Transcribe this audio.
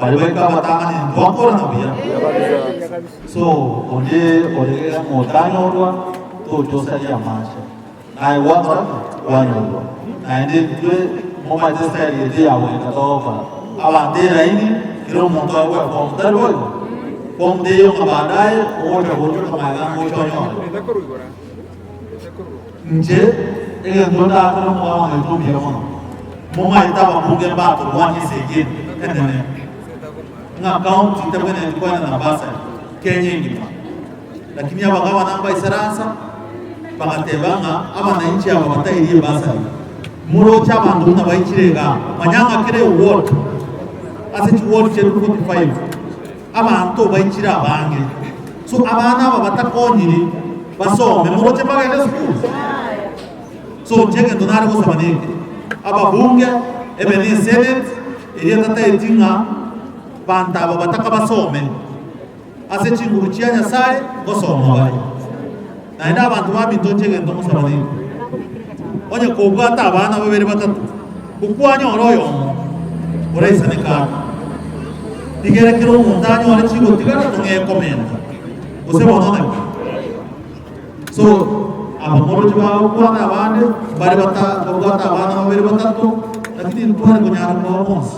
Baria baika abatang'ani ntwakorana buya. So onde ore ng'a otanyorwa tocha osarie amache. Naye gwakora ki? Kwanyorwa. Naende intwe momanyete style yaito ya goika togokora. Abanto eraini kera omonto aegwe efomu, tari boigo? Fomu teiyo ng'a baadaye ogocha gocha magega ngocha onyore. Inche egento ndakore omogabana oito mbuya mono, momaete ababunge mbatorwanie esegi enene ng'a county tebwenereti koenana bursary Kenya engima. Lakini abagabana mbaisaransa bagateba ng'a abananchi aba batairie ebasari. Moroche abanto buna baichire igaa, manya ng'a kera eward ase chiward chiaito 45 abanto baichire abange. So abana aba batakonyiri basome, moroche mbagende esukuru? So inche egento nare gosaba neke, ababunge ebe ne esenate eria etataeti ng'a banto aba bataka basome. Ase chinguru chia Nyasae ngosoma bare. Naende abanto baminto inche egento ngosaba nigo, onye kobwate abana babere batato, gokwanyora oyomo oraisaneke ake, rigere kera omonto anyore chigotigara tong'ee komenta, gose bono naki? So abamorochi bagokwana abande mbare bata babwate abana babere batato, lakini ntware konyara koba bonsi.